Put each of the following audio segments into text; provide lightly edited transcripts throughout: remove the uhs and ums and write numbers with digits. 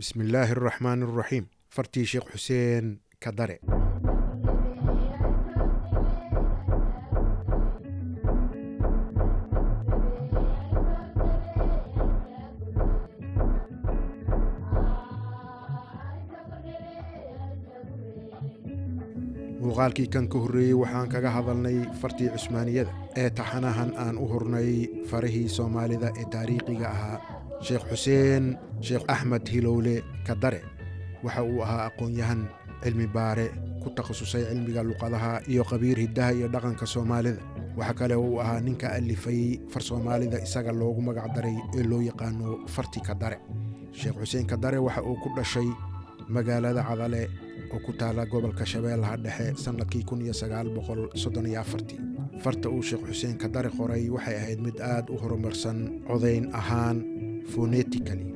Bismillaahi araxmaani araxiim. Fartii Sheekh Xuseen Kadare. Muuqaalkii kan ka horreeyey waxaan kaga hadalnay fartii Cusmaaniyada ee taxanahan aan u hurnay farihii Soomaalida ee taariikhiga ahaa. Sheekh Xuseen Sheekh Axmed Hilowle Kadare waxa uu ahaa aqoon-yahan, cilmi baare ku takhasusay cilmiga luqadaha iyo khabiir hiddaha iyo dhaqanka Soomaalida. Waxa kale oo uu ahaa ninka alifay far Soomaalida isaga loogu magac daray ee loo yaqaano farti Kadare. Sheekh Xuseen Kadare waxa uu ku dhashay magaalada Cadale oo ku taala gobolka Shabeellaha Dhexe sannadkii 1934-tii. Farta uu Sheekh Xuseen Kadare qoray waxay ahayd mid aad u horumarsan codayn ahaan, phonetically,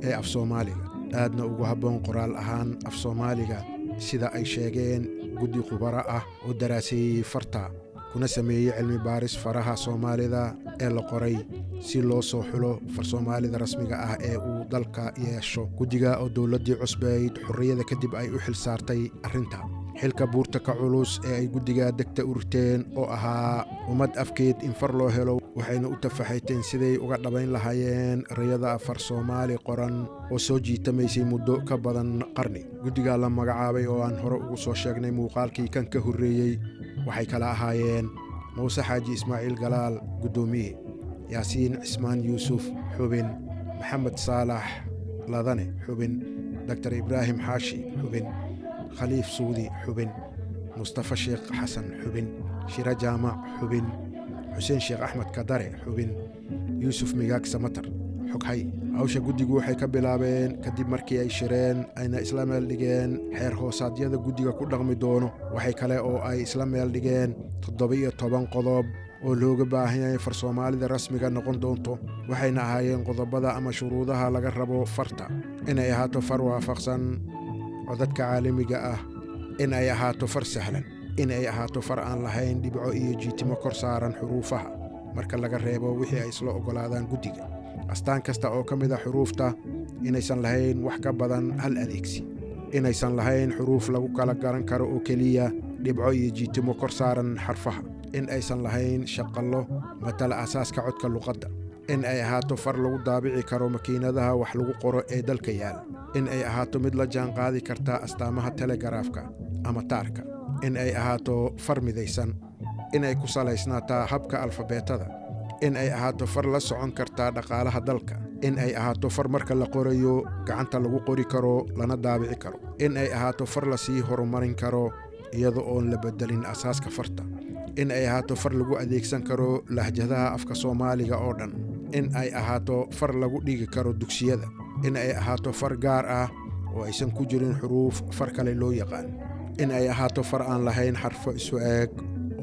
ee af Soomaaliga, aadna ugu habboon qoraal ahaan af Soomaaliga, sida ay sheegeen guddi khubaro ah oo daraaseeyey farta kuna sameeyey cilmi baaris faraha Soomaalida ee la qoray si loo soo xulo far Soomaalida rasmiga ah ee uu dalka yeesho. Guddiga oo dowladdii cusbayd xorriyada kadib ay u xil saartay arrinta, xilka buurta ka culus ee ay guddiga degta u riteen oo ahaa ummad afkeed in far loo helo, waxayna u tafaxayteen siday uga dhabayn lahaayeen rayada far Soomaali qoran oo soo jiitamaysay muddo ka badan qarni. Guddigaa la magacaabay oo aan hore ugu soo sheegnay muuqaalkii kan ka horreeyey waxay kala ahaayeen Muuse Xaaji Ismaaciil Galaal, guddoomiye; Yaasiin Cismaan Yuusuf, xubin; Maxamed Saalax Ladane, xubin; Doktor Ibraahim Xaashi, xubin; Khaliif Suudi, xubin; Mustafa Sheekh Xasan, xubin; Shira Jaamac, xubin; Xuseen Sheekh Axmed Kadare, xubin; Yuusuf Migaag Samatar, xoghay. Hawsha guddigu waxay ka bilaabeen kadib markii ay shireen ayna isla meel dhigeen xeer hoosaadyada guddiga ku dhaqmi doono. Waxay kale oo ay isla meel dhigeen 17 qodob oo looga baahan yahay far Soomaalida rasmiga noqon doonto. Waxayna ahaayeen qodobada ama shuruudaha laga rabo farta: inay ahaato far waafaqsan codadka caalamiga ah, in ay ahaato far sahlan, in ay ahaato far aan lahayn dhibco iyo jiitimo kor saaran xuruufaha marka laga reebo wixii ay isla oggolaadaan guddiga, astaan kasta oo ka mid a xuruufta inaysan lahayn wax ka badan hal adeegsi, inaysan lahayn xuruuf lagu kala garan karo oo keliya dhibco iyo jiitimo kor saaran xarfaha, in aysan lahayn shaqallo matala asaaska codka luqadda, in ay ahaato far lagu daabici karo makiinadaha wax lagu qoro ee dalka yaal, in ay ahaato mid la jaanqaadi karta astaamaha telegaraafka ama taarka, in ay ahaato far midaysan, in ay ku salaysnaataa habka alfabeetada, in ay ahaato far la socon kartaa dhaqaalaha dalka, in ay ahaato far marka la qorayo gacanta lagu qori karo lana daabici karo, in ay ahaato far lasii horumarin karo iyada oon la bedelin asaaska farta, in ay ahaato far lagu adeegsan karo lahjadaha afka Soomaaliga oo dhan, in ay ahaato far lagu dhigi karo dugsiyada, in ay ahaato far gaar ah oo aysan ku jirin xuruuf far kale loo yaqaan, in ay ahaato far aan lahayn xarfo isu eeg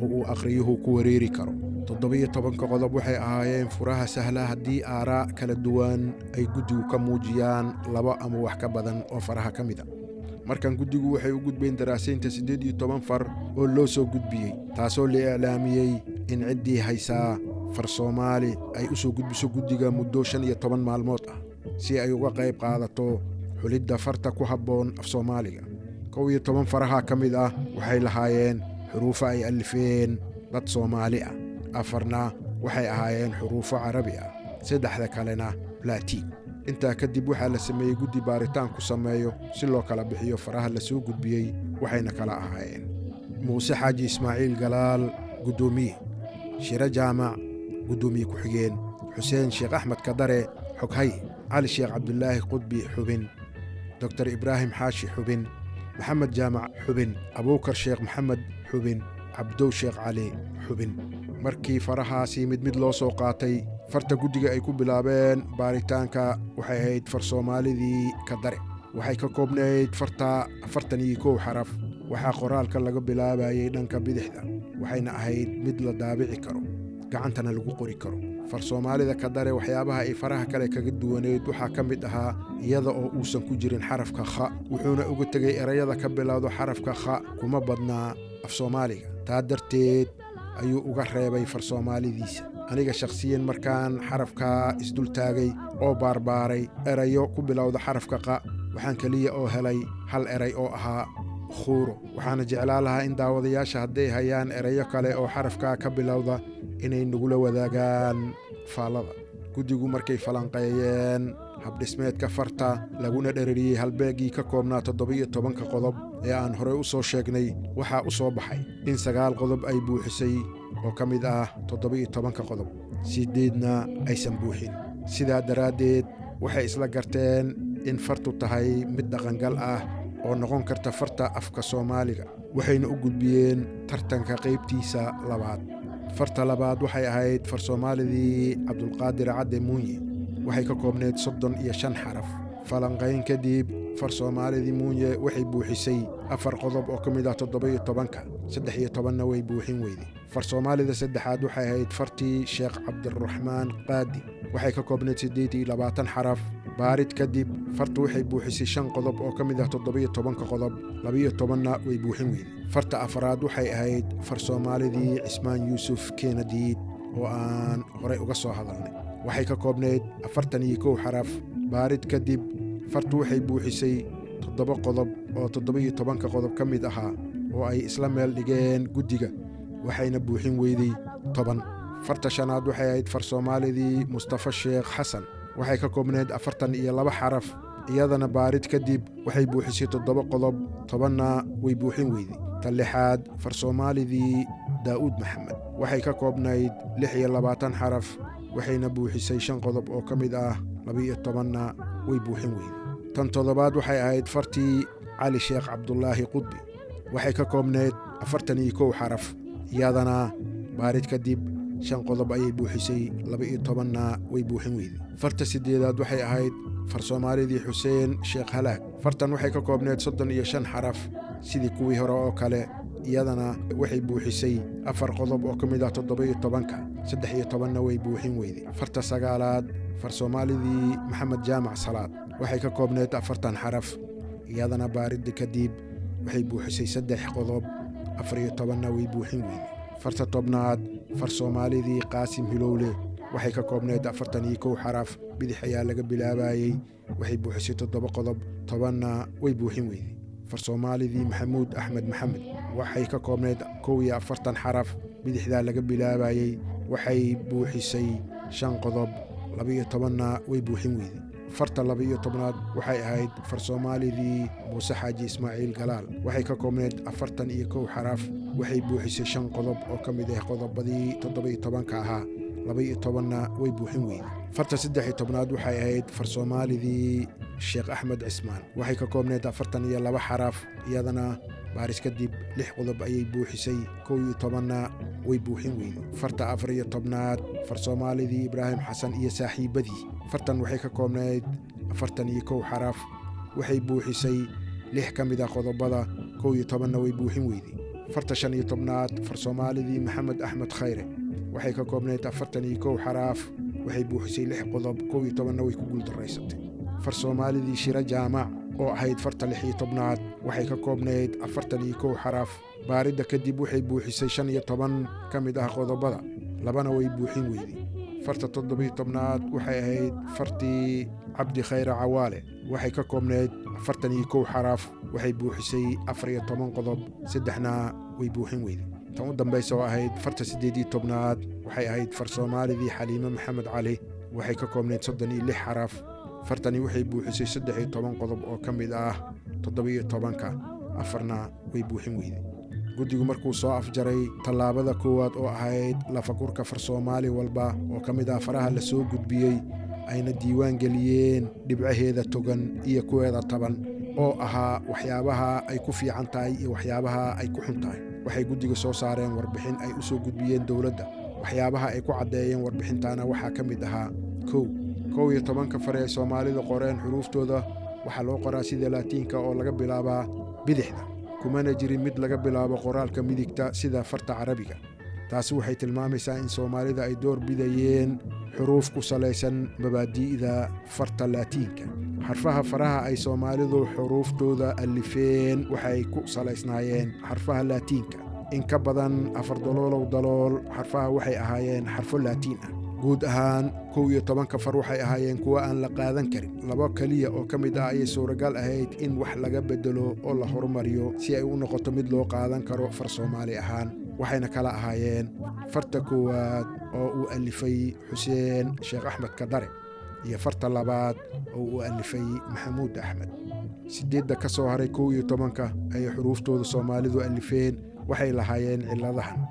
oo uu akhriyuhu ku wareeri karo. 17-ka qodob waxay ahaayeen furaha sahla haddii aaraa kala duwan ay guddigu ka muujiyaan laba ama wax ka badan oo faraha ka mid a. Markan guddigu waxay u gudbeen daraasaynta 18 far oo loo soo gudbiyey, taasoo la iclaamiyey in ciddii haysaa far Soomaali ay u soo gudbiso guddiga muddo 15 maalmood ah si ay uga qayb qaadato xulidda farta ku habboon af Soomaaliga. 11 faraha ka mid ah waxay lahaayeen xuruufo ay alifeen dad Soomaali ah, afarna waxay ahaayeen xuruufo Carabi ah, saddexda kalena Laatiin. Intaa kadib waxaa la sameeyey guddi baaritaan ku sameeyo si loo kala bixiyo faraha la soo gudbiyey. Waxayna kala ahaayeen: Muuse Xaaji Ismaaciil Galaal, guddoomiye; Shire Jaamac, guddoomiye ku-xigeen; Xuseen Sheekh Axmed Kadare, xoghay; Cali Sheekh Cabdulaahi Qudbi, xubin; Doktor Ibraahim Xaashi, xubin; Maxamed Jaamac, xubin; Abuukar Sheekh Maxamed, xubin; Cabdow Sheekh Cali, xubin. Markii farahaasi mid mid loo soo qaatay, farta guddiga ay ku bilaabeen baaritaanka waxay ahayd far Soomaalidii Kadare. Waxay ka koobnayd farta 41 xaraf. Waxaa qoraalka laga bilaabayay dhanka bidixda, waxayna ahayd mid la daabici karo gacantana lagu qori karo. Far Soomaalida Kadare waxyaabaha ay faraha kale kaga duwaneyd waxaa ka mid ahaa iyada oo uusan ku jirin xarafka kha, wuxuuna uga tegey erayada ka bilowdo xarafka kha kuma badnaa af Soomaaliga, taa darteed ayuu uga reebay far Soomaalidiisa. Aniga shakhsiyan markaan xarafkaa isdultaagay oo baarbaaray erayo ku bilowda xarafka qa, Waxaan keliya oo helay hal eray oo ahaa khuuro. Waxaana jeclaa lahaa in daawadayaasha hadday hayaan erayo kale oo xarafkaa ka bilowda inay nagula wadaagaan faallada. Guddigu markay falanqeeyeen habdhismeedka farta, laguna dherariyey halbeeggii ka koobnaa 17-ka qodob ee aan horey u soo sheegnay, waxaa u soo baxay in 9 qodob ay buuxisay oo ka mid ah 17-ka qodob, 8-na aysan buuxin. Sidaa daraaddeed waxay isla garteen in fartu tahay mid dhaqangal ah oo noqon karta farta afka Soomaaliga, waxayna u gudbiyeen tartanka qaybtiisa labaad. Farta labaad waxay ahayd far Soomaalidii Cabdulqaadir Cadde Muunye. Waxay ka koobnayd 35 xaraf. Falanqayn kadib far Soomaalidii Muunye waxay buuxisay 4 qodob oo ka mid ah 17-ka, 13-na way buuxin weyday. Far Soomaalida saddexaad waxay ahayd fartii Sheekh Cabdiraxmaan Qaadi. Waxay ka koobnayd 28 xaraf. Baarid kadib fartu waxay buuxisay 5 qodob oo ka mid ah 17-ka qodob, 12-na way buuxin weyday. Farta afraad waxay ahayd far Soomaalidii Cismaan Yuusuf Keenadiid oo aan horey uga soo hadalnay. Waxay ka koobnayd 41 xaraf. Baarid kadib fartu waxay buuxisay 7 qodob oo 17-ka qodob ka mid ahaa oo ay isla meel dhigeen guddiga, waxayna buuxin weyday 10. Farta shanaad waxay ahayd far Soomaalidii Mustafa Sheekh Xasan. Waxay ka koobnayd 42 xaraf. Iyadana baarid kadib waxay buuxisay 7 qodob, 10-na way buuxin weyday. Tan lixaad far Soomaalidii Daa'uud Maxamed waxay ka koobnayd 26 xaraf, waxayna buuxisay 5 qodob oo ka mid ah, 12-na way buuxin weyday. Tan toddobaad waxay ahayd fartii Cali Sheekh Cabdulaahi Qudbi. Waxay ka koobnayd 41 xaraf. Iyadana baarid kadib 5 qodob ayay buuxisay, 12-na way buuxin weyday. Farta siddeedaad waxay ahayd far Soomaalidii Xuseen Sheekh Halaag. Fartan waxay ka koobnayd 35 xaraf sidii kuwii hore oo kale. Iyadana waxay buuxisay 4 qodob oo ka mid ah 17-ka, 13-na way buuxin weyday. Farta sagaalaad far Soomaalidii Maxamed Jaamac Salaad waxay ka koobnayd 40 xaraf. Iyadana baaridda kadib waxay buuxisay 3 qodob, 14-na way buuxin weyday. Farta tobnaad far Soomaalidii Qaasim Hilowle waxay ka koobnayd 41 xaraf. Bidix ayaa laga bilaabayey. Waxay buuxisay 7 qodob, 10-na way buuxin weyday. Far Soomaalidii Maxamuud Axmed Maxamed waxay ka koobnayd 41 xaraf. Bidixdaa laga bilaabayey. Waxay buuxisay 5 qodob, 12-na way buuxin weyday. Farta 12-aad waxay ahayd far Soomaalidii Muuse Xaaji Ismaaciil Galaal. Waxay ka koobnayd 41 xaraf. Waxay buuxisay 5 qodob oo ka mid ah qodobadii 17-ka ahaa, 12-na way buuxin weyday. Farta 13-aad waxay ahayd far Soomaalidii Sheekh Axmed Cismaan. Waxay ka koobnayd 42 xaraf. Iyadana baaris kadib 6 qodob ayay buuxisay, 11-na way buuxin weyday. Farta 14-aad far Soomaalidii Ibraahim Xasan iyo saaxiibadii. Fartan waxay ka koobnayd 41 xaraf. Waxay buuxisay 6 ka mid ah qodobada, 11-na way buuxin weyday. Farta 15-aad far Soomaalidii Maxamed Axmed Khayre waxay ka koobnayd 41 xaraf. Waxay buuxisay 6 qodob, 11-na way ku guuldaraysatay. Far Soomaalidii Shira Jaamac oo ahayd farta 16-aad waxay ka koobnayd 41 xaraf. Baaridda kadib waxay buuxisay 15 ka mid ah qodobada, 2-na way buuxin weyday. Farta 17-aad waxay ahayd fartii Cabdi Khayre Cawaale. Waxay ka koobnayd 41 xaraf. Waxay buuxisay 14 qodob, 3-na way buuxin weyday. Tan u dambaysa oo ahayd farta 18-aad waxay ahayd far Soomaalidii Xaliime Maxamed Cali. Waxay ka koobnayd 36 xaraf. Fartani waxay buuxisay 13 qodob oo ka mid ah 17-ka, 4-na way buuxin weyday. Guddigu markuu soo afjaray tallaabada koowaad oo ahayd lafakurka far Soomaali walba oo ka mid ah faraha la soo gudbiyey, ayna diiwaan geliyeen dhibcaheeda togan iyo kuweeda taban oo ahaa waxyaabaha ay ku fiican tahay iyo waxyaabaha ay ku xun tahay, waxay guddiga soo saareen warbixin ay u soo gudbiyeen dowladda. Waxyaabaha ay ku caddeeyeen warbixintaana waxaa ka mid ahaa: 1, 11-ka far ee Soomaalida qoreen xuruuftooda waxaa loo qoraa sida Laatiinka oo laga bilaabaa bidixda, kumana jirin mid laga bilaabo qoraalka midigta sida farta Carabiga. Taasi waxay tilmaamaysaa in Soomaalida ay door bidayeen xuruuf ku salaysan mabaadi'da farta Laatiinka. Xarfaha faraha ay Soomaalidu xuruuftooda alifeen waxay ku salaysnaayeen xarfaha Laatiinka. In ka badan 4 daloolow dalool xarfaha waxay ahaayeen xarfo Laatiin ah. Guud ahaan 11-ka far waxay ahaayeen kuwo aan la qaadan karin. Labo keliya oo ka mid ah ayay suuragal ahayd in wax laga beddelo oo la horumariyo si ay u noqoto mid loo qaadan karo far Soomaali ahaan, waxayna kala ahaayeen farta koowaad oo uu alifay Xuseen Sheekh Axmed Kadare iyo farta labaad oo uu alifay Maxamuud Axmed. 8-da ka soo haray 11-ka ay xuruuftooda Soomaalidu alifeen waxay lahaayeen cilladahan: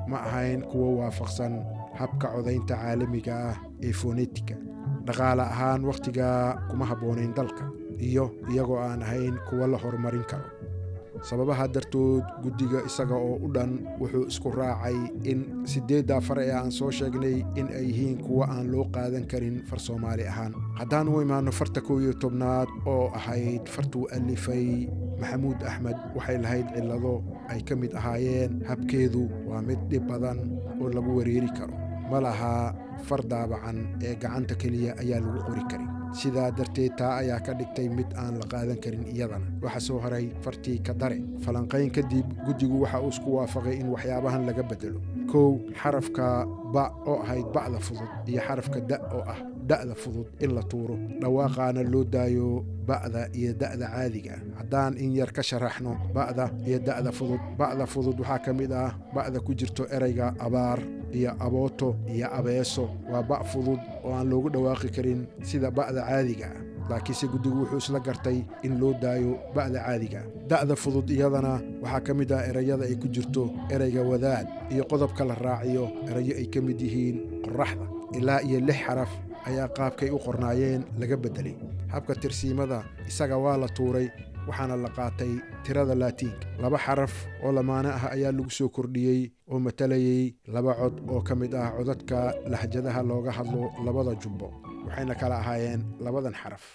ma ahayn kuwo waafaqsan habka codaynta caalamiga ah ee fonetika, dhaqaale ahaan wakhtigaa kuma habboonayn dalka, iyo iyagoo aan ahayn kuwo la horumarin karo. Sababaha dartood guddiga isaga oo u dhan wuxuu isku raacay in 8-da far ee aan soo sheegnay in ay yihiin kuwo aan loo qaadan karin far Soomaali ahaan. Haddaan u imaanno farta 11-aad oo ahayd fartuu alifay Maxamuud Axmed, waxay lahayd cillado ay ka mid ahaayeen: habkeedu waa mid dhib badan oo lagu wareeri karo, ma laha far daabacan ee gacanta keliya ayaa lagu qori karin, sidaa darteed taa ayaa ka dhigtay mid aan la qaadan karin iyadana. Waxaa soo haray fartii Kadare. Falanqayn kadib guddigu waxa uu isku waafaqay in waxyaabahan laga beddelo: 1, xarafka ba oo ahayd ba'da fudud iyo xarafka da oo ah da'da fudud in la tuuro, dhawaaqaana loo daayo ba'da iyo da'da caadiga ah. Haddaan in yar ka sharaxno ba'da iyo da'da fudud, ba'da fudud waxaa ka mid ah ba'da ku jirto ereyga abaar iyo abooto iyo abeeso. Waa ba' fudud oo aan loogu dhawaaqi karin sida ba'da caadiga ah, laakiinse guddigu wuxuu isla gartay in loo daayo ba'da caadiga ah. Da'da fudud iyadana waxaa ka mid ah ereyada ay ku jirto ereyga wadaad iyo qodobka la raaciyo erayo ay ka mid yihiin qorraxda. Ilaa iyo 6 xaraf ayaa qaabkay u qornaayeen laga beddelay. Habka tirsiimada isaga waa la tuuray, waxaana la qaatay tirada Laatiinka. 2 xaraf oo lamaane ah ayaa lagu soo kordhiyey oo matalayey 2 cod oo ka mid ah codadka lahjadaha looga hadlo labada jubbo, waxayna kala ahaayeen labadan xaraf.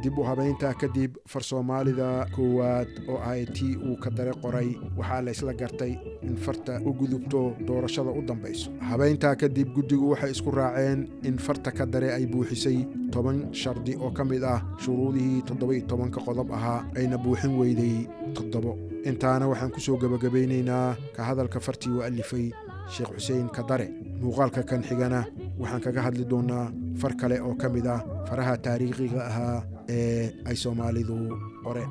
Dib u habayntaa kadib far Soomaalida koowaad oo ahayd tii uu Kadare qoray waxaa la isla gartay in farta u gudubto doorashada u dambayso. Habayntaa kadib guddigu waxay isku raaceen in farta Kadare ay buuxisay 10 shardi oo ka mid ah shuruudihii 17-ka qodob ahaa, ayna buuxin weyday 7. Intaana waxaan ku soo gebagabaynaynaa ka hadalka fartii uu alifay Sheekh Xuseen Kadare. Muuqaalka kan xigana waxaan kaga hadli doonnaa far kale oo ka mid ah faraha taariikhiga ahaa ee ay Soomaalidu qoreen.